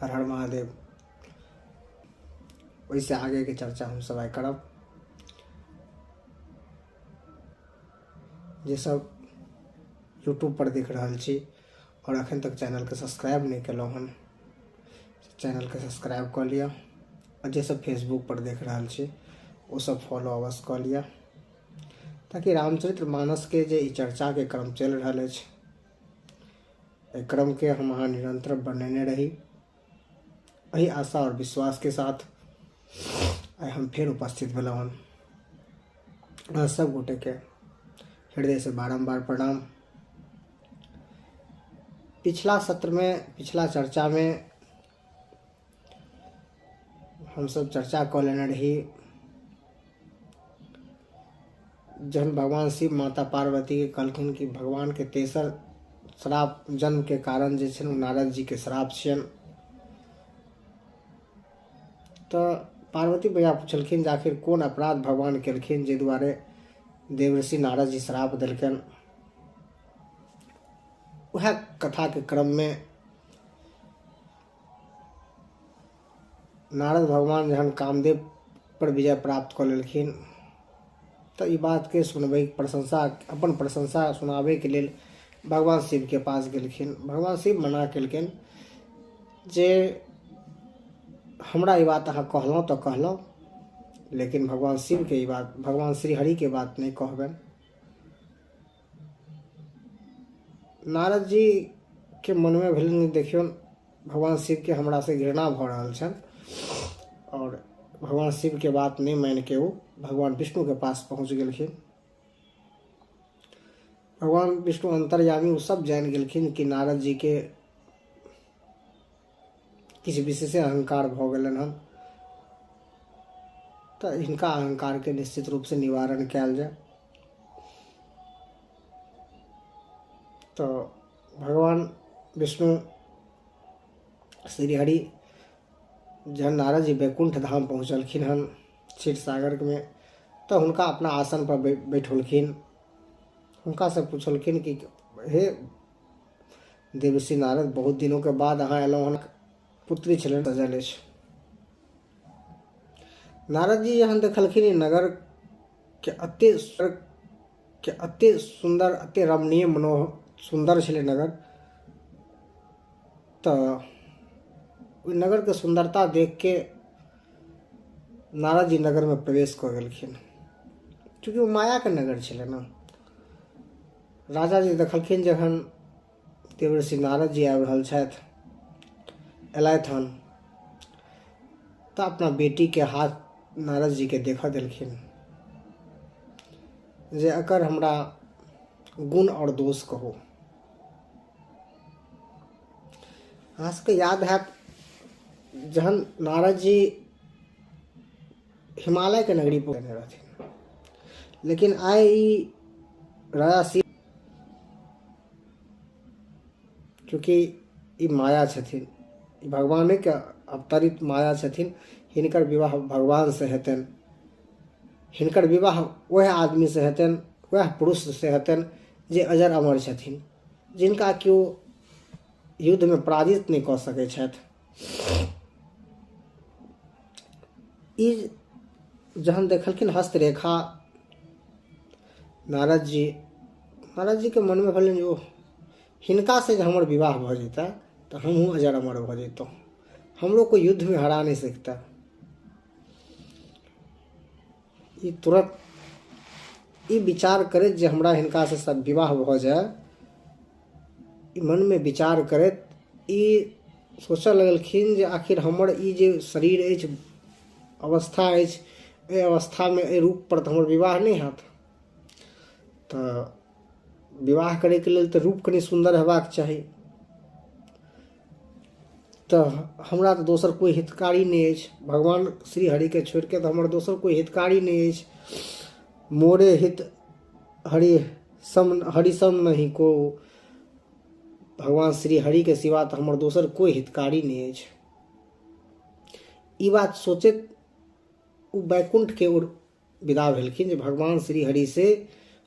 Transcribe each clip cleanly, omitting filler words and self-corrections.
हर हर महादेव। ओहिसँ आगेके चर्चा हमसभ आइ करब। जे सब यूट्यूब पर देख रहल छी आओर अखन तक चैनलके सब्सक्राइब नहि केलहुँ हन, चैनलके सब्सक्राइब कऽ लिअ। आओर जे सब फेसबुक पर देख रहल छी ओ सब फॉलो अवश्य कऽ लिअ, ताकि रामचरित्र मानसके जे ई चर्चाके क्रम चलि रहल अछि, एहि क्रमके हम अहाँ निरन्तर बनेने रही, एहि आशा आओर विश्वासके साथ आइ हम फेर उपस्थित भेलहुँ हन। अहाँ सब गोटेके हृदयसँ बारम्बार प्रणाम। पिछला सत्रमे, पिछला चर्चामे हमसभ चर्चा कऽ लेने रही, जहन भगवान शिव माता पार्वतीके कहलखिन कि भगवानके तेसर श्राप जन्मके कारण जे छै ओ नारद जीके श्राप छियनि। तऽ पार्वती मैया पुछलखिन जे आखिर कोन अपराध भगवान केलखिन जाहि दुआरे देवर्षि नारद जी श्राप देलकनि। उएह कथाके क्रममे नारद भगवान जहन कामदेव पर विजय प्राप्त कऽ लेलखिन तऽ ई बातके सुनबैके प्रशंसा, अपन प्रशंसा सुनाबैके लेल भगवान शिवके पास गेलखिन। भगवान शिव मना केलखिन जे हमरा ई बात अहाँ कहलहुँ तऽ कहलहुँ, लेकिन भगवान शिवके ई बात, भगवान श्रीहरिके बात नहि कहबनि। नारद जीके मनमे भेलनि, देखियौ भगवान शिवके हमरासँ घृणा भऽ रहल छनि, आओर भगवान शिवके बात नहि मानिके ओ भगवान विष्णुके पास पहुँच गेलखिन। भगवान विष्णु अन्तर्यामी, ओ सब जानि गेलखिन कि नारद जीके किछु विशेषे अहंकार भऽ गेलनि हन, तऽ हिनका अहंकारके निश्चित रूपसँ निवारण कयल जाय। तऽ भगवान विष्णु श्रीहरि जहन नारद जी वैकुण्ठ धाम पहुँचलखिन हन क्षीर सागरमे, तऽ हुनका अपना आसनपर बैठौलखिन। हुनकासँ पुछलखिन कि हे देवर्षि नारद, बहुत दिनोके बाद अहाँ अयलहुँ हन। पुत्री छलनि सजल अछि। नारद जी जहन देखलखिन ई नगर के अते के अते सुन्दर, अते रमणीय, मनोहर सुन्दर छलै नगर, तऽ ओहि नगरके सुन्दरता देखके नारद जी नगरमे प्रवेश कऽ गेलखिन। चूँकि ओ मायाके नगर छलै ने। राजा जी देखलखिन जखन देवर्षि नारद जी आबि रहल छथि, एलथि हन, तऽ अपना बेटीके हाथ नारद जीके देखऽ देलखिन जे एकर हमरा गुण आओर दोष कहू। अहाँ सबके याद हैत जहन नारद जी हिमालयके नगरी पर रहथिन, लेकिन आइ ई राजा शिव चूँकि ई माया छथिन, ई भगवानेके अवतरित माया छथिन, हिनकर विवाह भगवानसँ हेतनि, हिनकर विवाह वएह आदमीसँ हेतनि, वएह पुरुषसँ हेतनि जे अजर अमर छथिन, जिनका केओ युद्धमे पराजित नहि कऽ सकै छथि। ई जहन देखलखिन हस्तरेखा नारद जी, नारद जीके मनमे भेलनि जे ओह, हिनकासँ जे हमर विवाह भऽ जेतै तऽ हमहूँ अजर अमर भऽ जैतहुँ, हमरो कोइ युद्धमे हरा नहि सकतै। ई तुरत ई विचार करैत जे हमरा हिनकासँ सब विवाह भऽ जाय, ई मनमे विचार करैत ई सोचऽ लगलखिन जे आखिर हमर ई जे शरीर अछि, अवस्था अछि, एहि अवस्थामे एहि रूपपर तऽ हमर विवाह नहि हैत, तऽ विवाह करैके लेल तऽ रूप कनि सुन्दर हेबाक चाही, तऽ हमरा तऽ दोसर कोइ हितकारी नहि अछि, भगवान श्री हरिके छोड़िके तऽ हमर दोसर कोइ हितकारी नहि अछि। मोरे हित हरि सम हरि सम नहि को, भगवान श्री हरिके सिवा तऽ हमर दोसर कोइ हितकारी नहि अछि। ई बात सोचैत ओ वैकुण्ठके ओर विदा भेलखिन जे भगवान श्री हरि से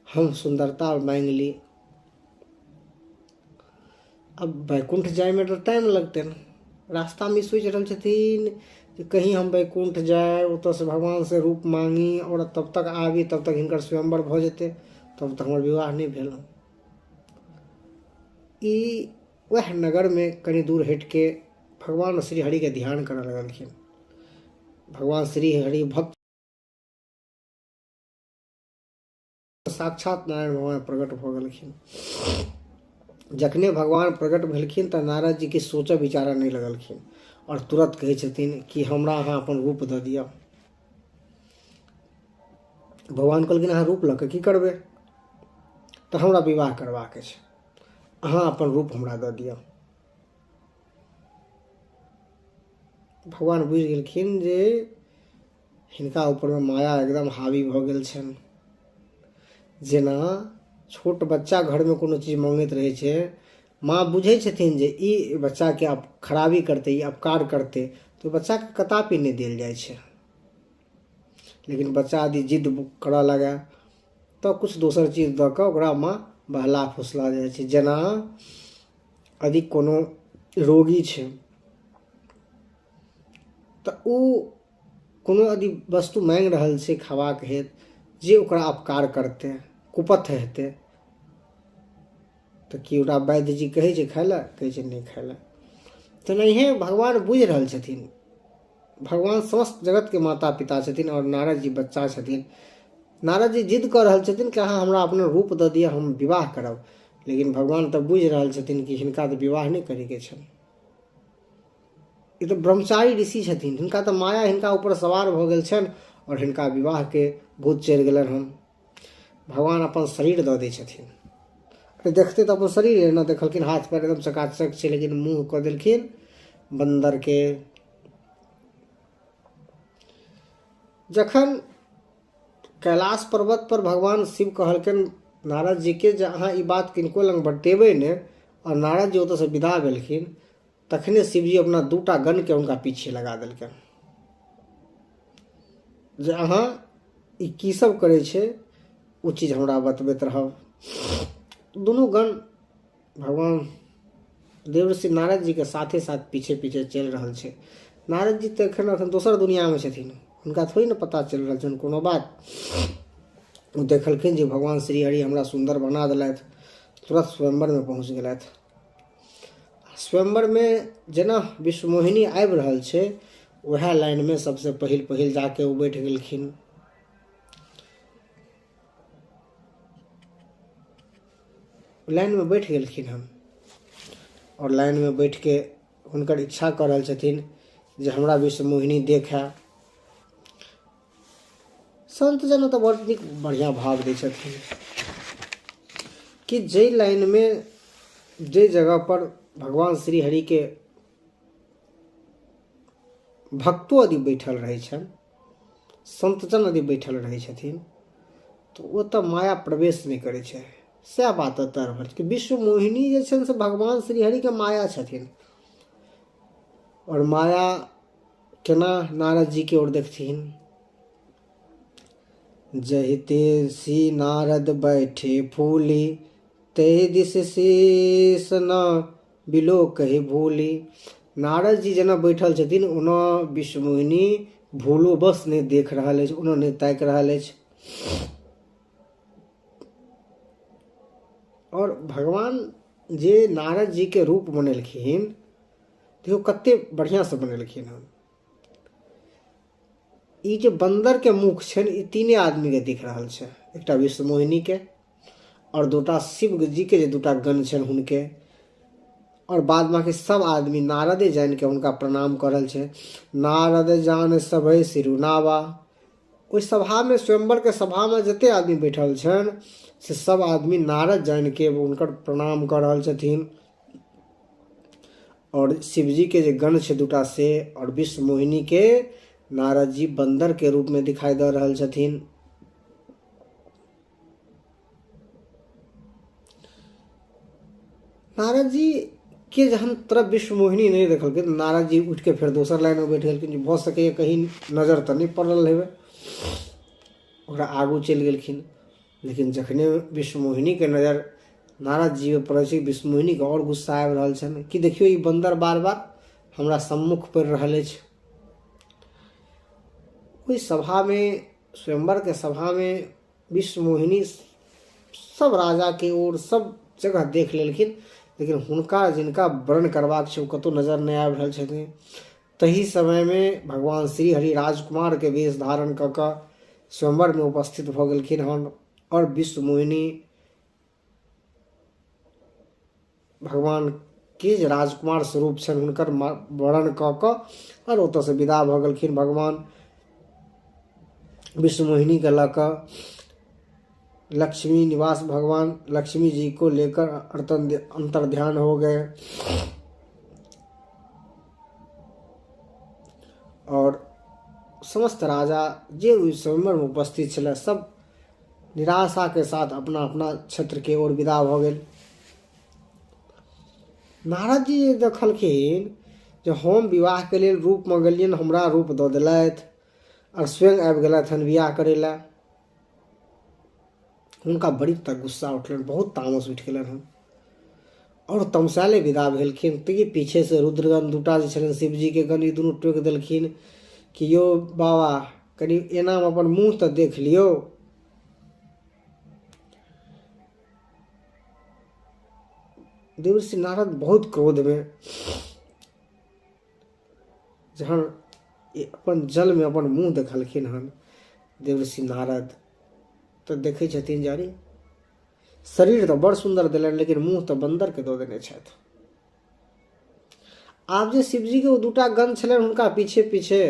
हम सुन्दरता मांगि ली। अब वैकुण्ठ जाइमे तऽ टाइम लगतनि, रास्तामे सोचि रहल छथिन जे कहीं हम वैकुण्ठ जाय, ओतऽसँ भगवानसँ रूप माँगी आओर तब तक आबी, तब तक हिनकर स्वयंवर भऽ जेतै, तब तक हमर विवाह नहि भेल हँ। ई वएह नगरमे कनि दूर हटिके भगवान श्रीहरिके ध्यान करऽ लगलखिन। भगवान श्रीहरि भक्त साक्षात नारायण भगवान प्रकट भऽ गेलखिन। जखने भगवान प्रकट भेलखिन तऽ नारद जी किछु सोचऽ विचारऽ नहि लगलखिन आओर तुरत कहै छथिन कि हमरा अहाँ अपन रूप दऽ दिअ। भगवान कहलखिन अहाँ रूप लऽ कऽ की करबै? तऽ हमरा विवाह करबाक अछि, अहाँ अपन रूप हमरा दऽ दिअ। भगवान बुझि गेलखिन जे हिनका ऊपरमे माया एकदम हावी भऽ गेल छनि। जेना छोट बच्चा घरमे कोनो चीज मङ्गैत रहै छै, माँ बुझै छथिन जे ई बच्चाके आब खराबी करतै, ई अपकार करतै, तऽ ओहि बच्चाके कदापि नहि देल जाइ छै। लेकिन बच्चा यदि जिद्द करऽ लागै तऽ किछु दोसर चीज दऽ कऽ ओकरा माँ बहला फुसला जाइ छै। जेना यदि कोनो रोगी छै तऽ ओ कोनो यदि वस्तु माँगि रहल छै खेबाक हेतु जे ओकरा अपकार करतै, कुपथ्य हेतै, तऽ की ओकरा वैद्यजी कहै छै खाइ लए? कहै छै नहि खाइ लए। तेनाहिए भगवान बुझि रहल छथिन। भगवान समस्त जगतके माता पिता छथिन आओर नारद जी बच्चा छथिन। नारद जी जिद कऽ रहल छथिन कि अहाँ हमरा अपना रूप दऽ दिअ, हम विवाह करब। लेकिन भगवान तऽ बुझि रहल छथिन कि हिनका तऽ विवाह नहि करैके छनि। ई तऽ ब्रह्मचारी ऋषि छथिन, हिनका तऽ माया हिनका ऊपर सवार भऽ गेल छनि आओर हिनका विवाहके भूत चढ़ि गेलनि हन। भगवान अपन शरीर दऽ दै छथिन। देखते तऽ अपन शरीर एना देखलखिन, हाथ पैर एकदम चकाचक छै, लेकिन मुँह कऽ देलखिन बन्दरके। जखन कैलाश पर्वत पर भगवान शिव कहलखिन नारद जीके जे अहाँ ई बात किनको लग बतेबै नहि, आओर नारद जी ओतऽसँ विदा भेलखिन, तखने शिवजी अपना दूटा गणके हुनका पीछे लगा देलकनि जे अहाँ ई की सब करै छै ओ चीज हमरा बतबैत रहब। दुनू गण भगवान देवर्षि नारद जीके साथे साथ पीछे पीछे चलि रहल छै। नारद जी तऽ एखन एखन दोसर दुनिआँमे छथिन, हुनका थोड़े ने पता चलि रहल छनि कोनो बात। ओ देखलखिन जे भगवान श्रीहरि हमरा सुन्दर बना देलथि, तुरत स्वयंवरमे पहुँच गेलथि। स्वयंवरमे जेना विश्वमोहिनी आबि रहल छै, उएह लाइनमे सबसँ पहिल पहिल जाके ओ बैठ गेलखिन। लाइनमे बैठ गेलखिन हन आओर लाइनमे बैठके हुनकर इच्छा कऽ रहल छथिन जे हमरा विश्वमोहिनी देखए। संत जन तऽ बड़ नीक बढ़िआँ भाव दै छथिन कि जाहि लाइनमे जाहि जगहपर भगवान श्रीहरिके भक्तो यदि बैठल रहै छनि, संतजन यदि बैठल रहै छथिन, तऽ ओतऽ माया प्रवेश नहि करै छै। सएह बात एतऽ रहल छै कि विश्व मोहिनी जे छनि से भगवान श्रीहरिके माया छथिन। आओर माया केना नारद जीके ओर देखथिन? जहिते सी नारद बैठे फूली, तहि दिस शीस न बिलो कहि भूली। नारद जी जेना बैठल छथिन ओना विश्वमोहिनी भूलो बस नहि देख रहल अछि, ओना नहि ताकि रहल अछि। आओर भगवान जे नारद जीके रूप बनेलखिन, देखियौ कते बढ़िआँसँ बनेलखिन हन। ई जे बन्दरके मुख छनि ई तीने आदमीके दिख रहल छै, एकटा विश्वमोहिनीके आओर दूटा शिव जीके जे दूटा गण छनि हुनके, आओर बाद बाकी सब आदमी नारदे जानिके हुनका प्रणाम कऽ रहल छै। नारद जान सभै सिरुनावा। ओहि सभामे स्वयंवरके सभामे जते आदमी बैठल छनि से सब आदमी नारद जानिके हुनकर प्रणाम कऽ रहल छथिन। आओर शिवजीके जे गण छै दूटा से, आओर विश्व मोहिनीके नारद जी बन्दरके रूपमे दिखाई दऽ रहल छथिन। नारद जी के जहन तरफ विश्व मोहिनी नहि देखलकै तऽ नारद जी उठिके फेर दोसर लाइनमे बैठ गेलखिन जे भऽ सकैए कहीं नजर तऽ नहि पड़ल हेबै, ओकरा आगू चलि गेलखिन। लेकिन जखने विश्व मोहिनीके नजर नारद जी पर पड़ै छै, विश्व मोहिनीके आओर गुस्सा आबि रहल छनि कि देखियौ ई बन्दर बार बार हमरा सम्मुख पड़ि रहल अछि। ओहि सभामे, स्वयंवरके सभामे विश्वमोहिनी सब राजाके ओर सब जगह देख लेलखिन, लेकिन हुनका जिनका वरण करबाक छै ओ कतहु नजर नहि आबि रहल छथिन। तही समयमे भगवान श्रीहरि राजकुमारके वेश धारण कऽ कऽ स्वयंवरमे उपस्थित भऽ गेलखिन हन आओर विश्वमोहिनी भगवान के जे राजकुमार स्वरूप छनि हुनकर वरण कऽ कऽ आओर ओतऽसँ विदा भऽ गेलखिन भगवान विश्वमोहिनीके लऽ कऽ। लक्ष्मी निवास भगवान लक्ष्मी जी को लेकर अंतर्ध्यान हो गए और समस्त राजा जे ओहि स्वयंवरमे उपस्थित छलै सब निराशाके साथ अपना अपना क्षेत्रके ओर विदा भऽ गेल। नारद जी जे देखलखिन जे हम विवाहके लेल रूप मङ्गलियनि, हमरा रूप दऽ देलथि आओर स्वयं आबि गेलथि हन बियाह करै लए। हुनका बड़ी तऽ गुस्सा उठलनि, बहुत तामस उठि गेलनि हन आओर तमसायले विदा भेलखिन। तऽ पीछेसँ रुद्रगण दूटा जे छलनि शिवजीके गण, ई दुनू टोकि देलखिन कि यौ बाबा, कनि एनामे अपन मुँह तऽ देख लियौ। देवर्षि नारद बहुत क्रोधमे जहन अपन जलमे अपन मुँह देखलखिन हन देवर्षि नारद, तऽ देखै छथिन जे अरे शरीर तऽ बड़ सुन्दर देलनि, लेकिन मुँह तऽ बन्दरके दऽ देने छथि। आब जे शिवजीके ओ दूटा गण छलनि हुनका पीछे पीछे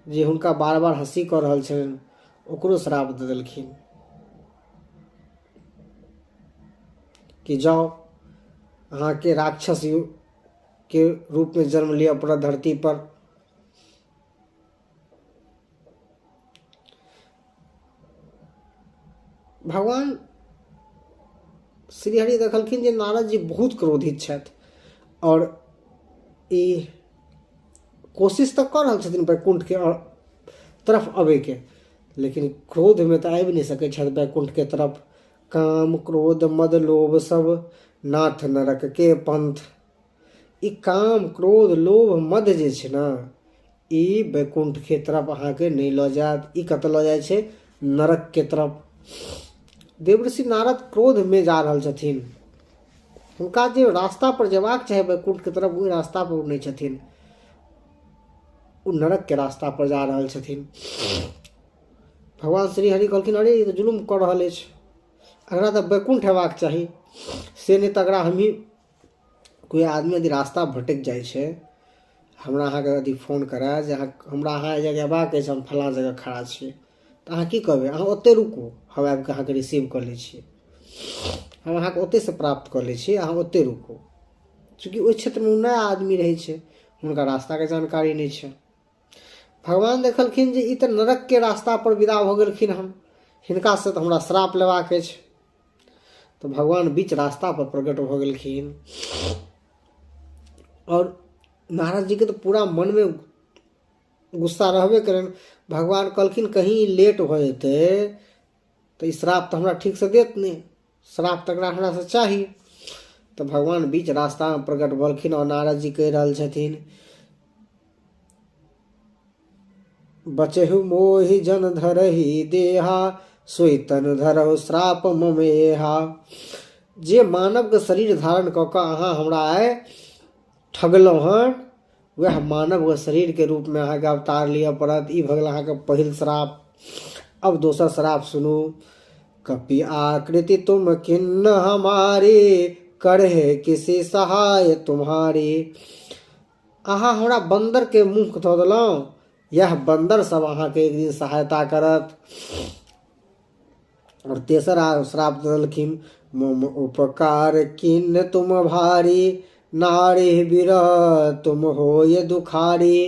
जे हुनका बार बार हँसी कऽ रहल छलनि, ओकरो श्राप दऽ देलखिन कि जाउ, अहाँके राक्षस के रूपमे जन्म लिअ पड़त धरती पर। भगवान श्रीहरि देखलखिन जे नारद जी बहुत क्रोधित छथि आओर ई कोशिश तऽ कऽ रहल छथिन वैकुण्ठके तरफ अबैके, लेकिन क्रोधमे तऽ आबि नहि सकै छथि वैकुण्ठके तरफ। काम क्रोध मद लोभ सब नाथ नरक के पंथ। ई काम क्रोध लोभ मद जे छै ने, ई वैकुण्ठके तरफ अहाँके नहि लऽ जायत। ई कतऽ लऽ जाइ छै? नरकके तरफ। देवर्षि नारद क्रोधमे जा रहल छथिन। हुनका जे रास्ता पर जेबाक चाही वैकुण्ठके तरफ, ओहि रास्ता पर ओ नहि छथिन, ओ नरकके रास्ता पर जा रहल छथिन। भगवान श्रीहरि कहलखिन, अरे ई तऽ जुलुम कऽ रहल अछि, एकरा तऽ वैकुण्ठ हेबाक चाही, से नहि तऽ एकरा हमही। कोइ आदमी यदि रास्ता भटकि जाइ छै, हमरा अहाँके यदि फोन करए जे अहाँ हमरा अहाँ एहि जगह अयबाक अछि, हम फलाँ जगह खड़ा छी, तऽ अहाँ की कहबै? अहाँ ओतहि रुकू, हम आबिकऽ अहाँके रिसीव कऽ लै छी, हम अहाँके ओतहिसँ प्राप्त कऽ लै छी, अहाँ ओतहि रुकू। चूँकि ओहि क्षेत्रमे ओ नया आदमी रहै छै, हुनका रास्ताके जानकारी नहि छै। भगवान देखलखिन जे ई तऽ नरकके रास्तापर विदा भऽ गेलखिन हन, हिनकासँ तऽ हमरा श्राप लेबाक अछि। तऽ भगवान बीच रास्तापर प्रकट भऽ गेलखिन आओर नारद जीके तऽ पूरा मनमे गुस्सा रहबे करनि। भगवान कहलखिन कहीँ लेट भऽ जेतै तऽ ई श्राप तऽ हमरा ठीकसँ देत नहि, श्राप तऽ एकरा हमरासँ चाही। तऽ भगवान बीच रास्तामे प्रकट भेलखिन आओर नारद जी कहि रहल छथिन, बचहु मोहि जन धरहि देहा, सोइ तन धरहु श्राप मम एहा। जे मानवके शरीर धारण कऽ कऽ अहाँ हमरा आइ ठगलहुँ हन, वएह मानवके शरीरके रूपमे अहाँके अवतार लिअ पड़त। ई भऽ गेल अहाँके पहिल श्राप। अब दोसर श्राप सुनू। कपि आकृति तुम किन्न हमारी, करहे किसी सहाय तुम्हारी। अहाँ हमरा बन्दरके मुँह धऽ देलहुँ, यएह बन्दर सब अहाँके एक दिन सहायता करत। आओर तेसर श्राप देलखिन, मम उपकार किन्न तुम भारी, नारी विरह तुम होय दुखारी।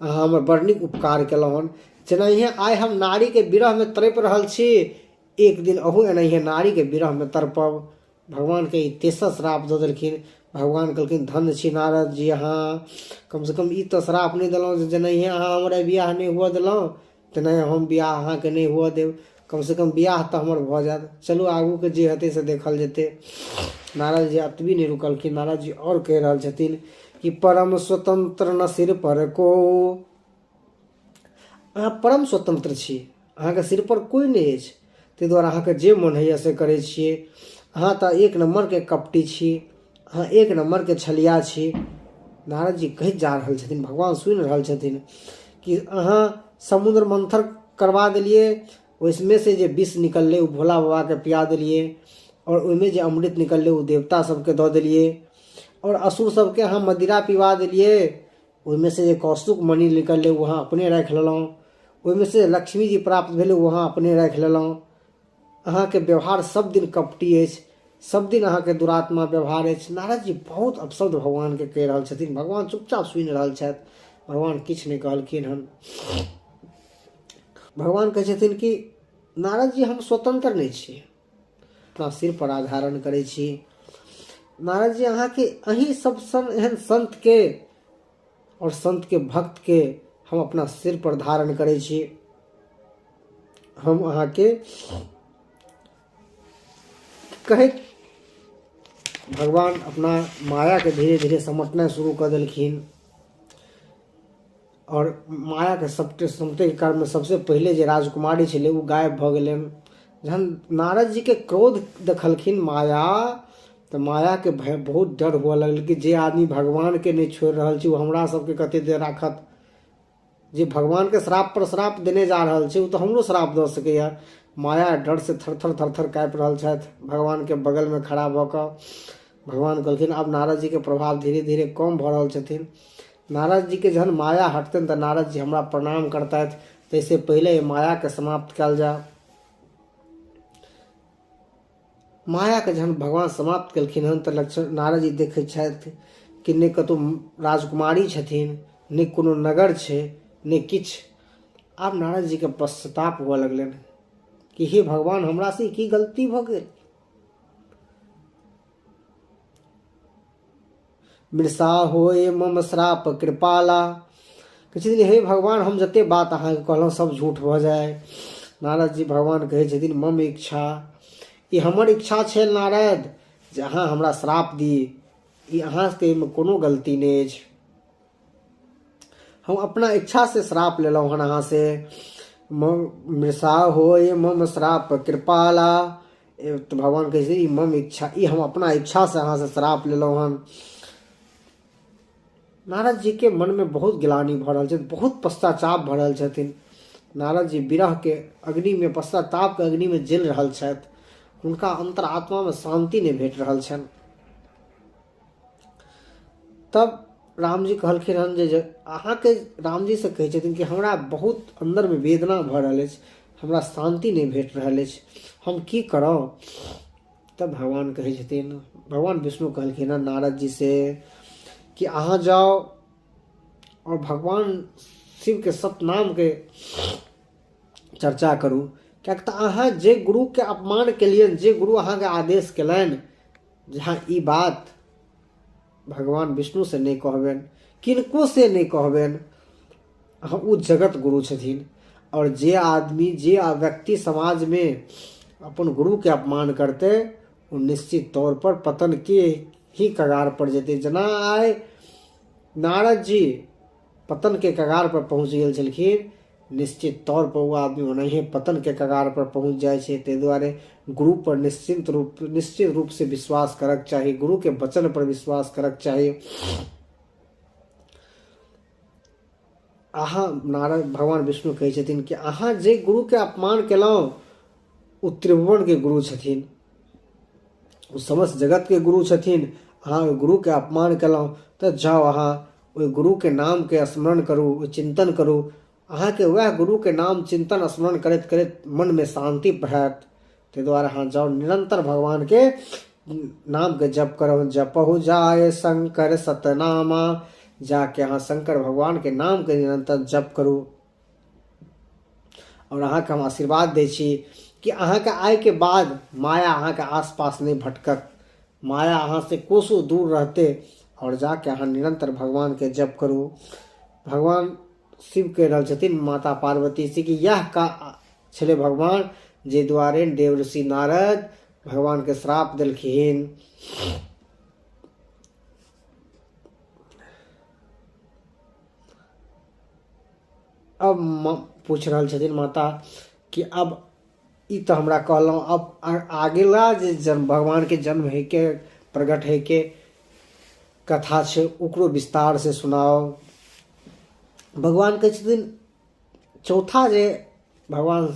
अहाँ हमर बड़ नीक उपकार केलहुँ हन, जेनाहिए आइ हम नारीके विरहमे तड़पि रहल छी, एक दिन अहूँ एनाहिए नारीके विरहमे तड़पब। भगवानके ई तेसर श्राप दऽ देलखिन। भगवान कहलखिन, धन्य छी नारद जी अहाँ, कमसँ कम ई तऽ श्राप नहि देलहुँ जे जेनाहिए अहाँ हमरा बियाह नहि हुअ देलहुँ तेनाहिए हम बियाह अहाँके नहि हुअ देब। कमसँ कम बियाह तऽ हमर भऽ जायत। चलू आगूके जे हेतै से देखल जेतै। नारद जी एतबी नहि रुकलखिन। नारद जी आओर कहि रहल छथिन कि परम स्वतंत्र न सिर पर को। अहाँ परम स्वतंत्र छी, अहाँके सिर पर कोइ नहि अछि, ताहि दुआरे अहाँके जे मोन होइए से करै छियै। अहाँ तऽ एक नम्बरके कपटी छी, अहाँ एक नम्बरके छलिया छी। नारद जी कहैत जा रहल छथिन, भगवान सुनि रहल छथिन कि अहाँ समुद्र मंथन करबा देलियै, ओहिमे से जे विष निकललै ओ भोला बाबाके पिया देलियै, आओर ओहिमे जे अमृत निकललै ओ देवता सबके दऽ देलियै, आओर असुर सबके अहाँ मदिरा पिबा देलियै, ओहिमे से जे कौस्तुभ मणि निकललै ओ अहाँ अपने राखि लेलहुँ, ओहिमे से लक्ष्मी जी प्राप्त भेलै ओ अहाँ अपने राखि लेलहुँ। अहाँके व्यवहार सब दिन कपटी अछि, सब दिन अहाँके दुरात्मा व्यवहार अछि। नारद जी बहुत अपशब्द भगवानके कहि रहल छथिन। भगवान चुपचाप सुनि रहल छथि, भगवान किछु नहि कहलखिन हन। भगवान कहै छथिन कि नारद जी हम स्वतंत्र नहि छी, अपना सिर पर आधारण करै छी। नारद जी अहाँके अहीं सब सन एहन संत के और संत के भक्त के हम अपना सिर पर धारण करै छी। हम अहाँके कहैत भगवान अपना मायाके धीरे धीरे समेटनाइ शुरू कऽ देलखिन। आओर मायाके सबटे समटैके कारणमे सबसँ पहिले जे राजकुमारी छलै ओ गायब भऽ गेलनि। जहन नारद जीके क्रोध देखलखिन माया, तऽ मायाके भय बहुत डर हुअ लगलै कि जे आदमी भगवानके नहि छोड़ि रहल छै ओ हमरा सबके कते देर राखत। जे भगवानके श्राप पर श्राप देने जा रहल छै ओ तऽ हमरो श्राप दऽ सकैए। माया डरसँ थरथर थरथर काँपि रहल छथि भगवानके बगलमे खड़ा भऽ कऽ। भगवान कहलखिन आब नारद जीके प्रभाव धीरे धीरे कम भऽ रहल छथिन। नारद जीके जहन माया हटतनि तऽ नारद जी हमरा प्रणाम करतथि, ताहिसँ पहिले एहि मायाके समाप्त कयल जाय। मायाके जहन भगवान समाप्त केलखिन हन तऽ लक्ष्मण नारद जी देखै छथि कि नहि कतहु राजकुमारी छथिन, नहि कोनो नगर छै, नहि किछु। आब नारद जीके पश्चाताप हुअ लगलनि कि हे भगवान, हमरासँ ई की गलती भऽ गेल। मृषा होए मम श्राप कृपाला। कहै छथिन हे भगवान, हम जते बात अहाँके कहलहुँ सब झूठ भऽ जाय। नारद जी भगवान कहै छथिन मम इच्छा, ई हमर इच्छा छै नारद जे अहाँ हमरा श्राप दी, ई अहाँके एहिमे कोनो गलती नहि अछि। हम अपना इच्छा से श्राप लेलहुँ हन अहाँ से। मृषा होए मम श्राप कृपाला। तऽ भगवान कहै छै ई मम इच्छा, ई हम अपना इच्छा से अहाँ से श्राप लेलहुँ हन। नारद जी के मन में बहुत ग्लानि भऽ रहल छै, बहुत पश्चाताप भऽ रहल छथिन। नारद जी विरह के अग्नि में, पश्चाताप के अग्नि में जलि रहल छथि। हुनका अंतरात्मा में शांति नहि भेट रहल छनि। तब रामजी कहलखिन हन जे अहाँके रामजीसँ कहै छथिन कि हमरा बहुत अन्दरमे वेदना भऽ रहल अछि, हमरा शान्ति नहि भेट रहल अछि, हम की करब। तब भगवान कहै छथिन, भगवान विष्णु कहलखिन हन नारद जी से कि अहाँ जाउ आओर भगवान शिवके सतनामके चर्चा करू, किएक तऽ अहाँ जे गुरुके अपमान केलियनि, जे गुरु अहाँके आदेश केलनि जे हँ ई बात भगवान विष्णुसँ नहि कहबनि, किनको से नहि कहबनि, अहाँ ओ जगत गुरु छथिन। आओर जे आदमी, जे व्यक्ति समाजमे अपन गुरुके अपमान करतै ओ निश्चित तौर पर पतनके ही कगार पर जेतै। जेना आइ नारद जी पतनके कगार पर पहुँच गेल छलखिन, निश्चित तौर पर ओ आदमी ओनाहिए पतनके कगार पर पहुँच जाइ छै। ताहि दुआरे गुरु पर निश्चित रूप से विश्वास करक चाही, गुरुके वचन पर विश्वास करक चाही। अहाँ नारद भगवान विष्णु कहै छथिन कि अहाँ जे गुरुके अपमान केलहुँ ओ त्रिभुवनके गुरु छथिन, ओ समस्त जगतके गुरु छथिन। अहाँ ओहि गुरुके अपमान केलहुँ तऽ जाउ अहाँ ओहि गुरुके नामके स्मरण करू, ओ चिन्तन करू। अहाँके वएह गुरुके नाम चिन्तन स्मरण करैत करैत मनमे शान्ति हैत। ताहि दुआरे अहाँ जाउ निरन्तर भगवानके नामके जप करब। जपहु जाय शंकर सतनामा, जाके अहाँ शंकर भगवानके नामके निरन्तर जप करू। आओर अहाँके हम आशीर्वाद दै छी कि अहाँके आइके बाद माया अहाँके आसपास नहि भटकत, माया अहाँसँ कोसो दूर रहतै। आओर जाके अहाँ निरन्तर भगवानके जप करू। भगवान शिव कहि रहल छथिन माता पार्वती से कि इएह का छलै भगवान जाहि दुआरे देव ऋषि नारद भगवानके श्राप देलखिन। अब पूछि रहल छथिन माता कि अब ई तऽ हमरा कहलहुँ, अब अगिला जे जन्म भगवानके जन्म होइके प्रकट होइके कथा छै ओकरो विस्तारसँ सुनाउ। भगवान कहै छथिन चौथा जे भगवान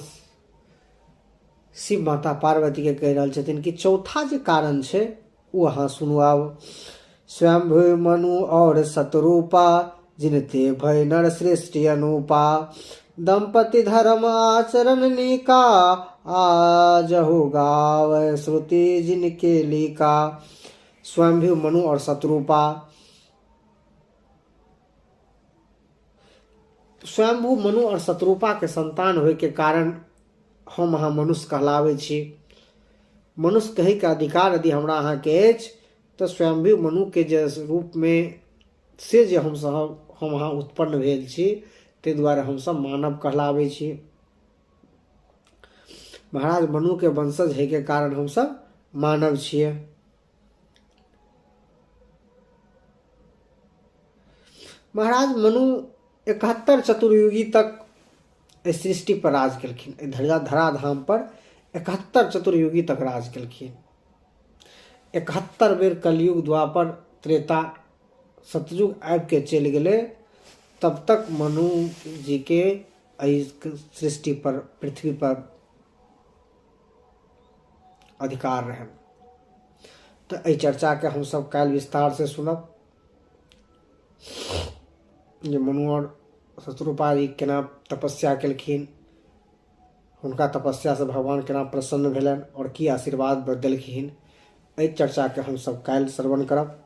शिव माता पार्वतीके कहि रहल छथिन कि चौथा जे कारण छै ओ अहाँ सुनू। आब स्वयंभू मनु और शतरूपा जिनते भय नर श्रेष्ठ अनूपा, दंपति धर्म आचरण नीका, आजहु गावे श्रुति जिनके लीका। स्वयंभू मनु और शतरूपा, स्वयंभू मनु और शतरूपा के संतान होय के कारण हम अहाँ मनुष्य कहलाबै छी। मनुष्य कहैके अधिकार यदि हमरा अहाँके अछि तऽ स्वयंभू मनुके जे रूपमे से जे हमसभ हम अहाँ उत्पन्न भेल छी, ताहि दुआरे हमसभ मानव कहलाबै छी। महाराज मनुके वंशज होइके कारण हमसभ मानव छियै। महाराज मनु 71 चतुर्युगी तक एहि सृष्टि पर राज केलखिन, एहि धराधाम पर 71 चतुर्युगी तक राज केलखिन। 71 बेर कलयुग, द्वापर, त्रेता, सतयुग आबि के चलि गेलै, तब तक मनु जी के एहि सृष्टि पर, पृथ्वी पर अधिकार रहनि। तऽ एहि चर्चाके हमसभ काल्हि विस्तारसँ सुनब जे मनु आओर शत्रुपा जी केना तपस्या केलखिन, हुनका तपस्यासँ भगवान केना प्रसन्न भेलनि आओर की आशीर्वाद देलखिन। एहि चर्चाके हमसभ काल्हि श्रवण करब।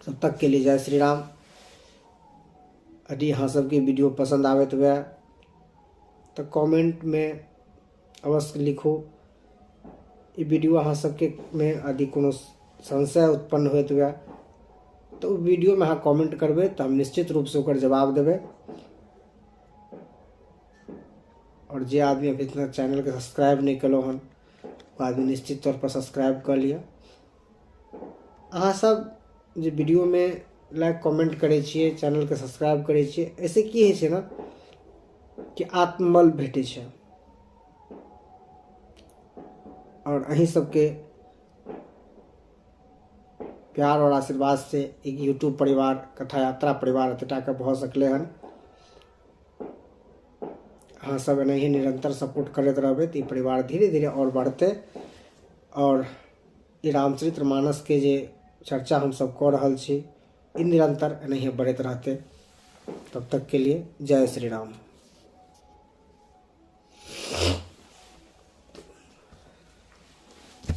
तब तक के लिए जय श्री राम। यदि अहाँ सबके वीडियो पसन्द आबैत हुए तऽ कमेंटमे अवश्य लिखू। ई वीडियो अहाँ सबके मे यदि कोनो संशय उत्पन्न होइत हुए तऽ ओ वीडियोमे अहाँ कमेंट करबै तऽ हम निश्चित रूपसँ ओकर जवाब देबै। आओर जे आदमी अभी तक चैनलके सब्सक्राइब नहि केलहुँ हन ओ आदमी निश्चित तौर पर सब्सक्राइब कऽ लिअ। अहाँ सब जे वीडियोमे लाइक कमेंट करै छियै, चैनलके सब्सक्राइब करै छियै, एहिसँ की होइ छै ने कि आत्मबल भेटै छै आओर अहीं सबके प्यार आओर आशीर्वाद से एक यूट्यूब परिवार कथा यात्रा परिवार एतेटाके भऽ सकलै हन। अहाँ सब एनाहिए निरन्तर सपोर्ट करैत रहबै तऽ ई परिवार धीरे धीरे आओर बढ़तै आओर ई रामचरित्र मानसके जे चर्चा हमसब कऽ रहल छी ई निरन्तर एनाहिए बढ़ैत रहतै। तब तकके लिए जय श्री राम।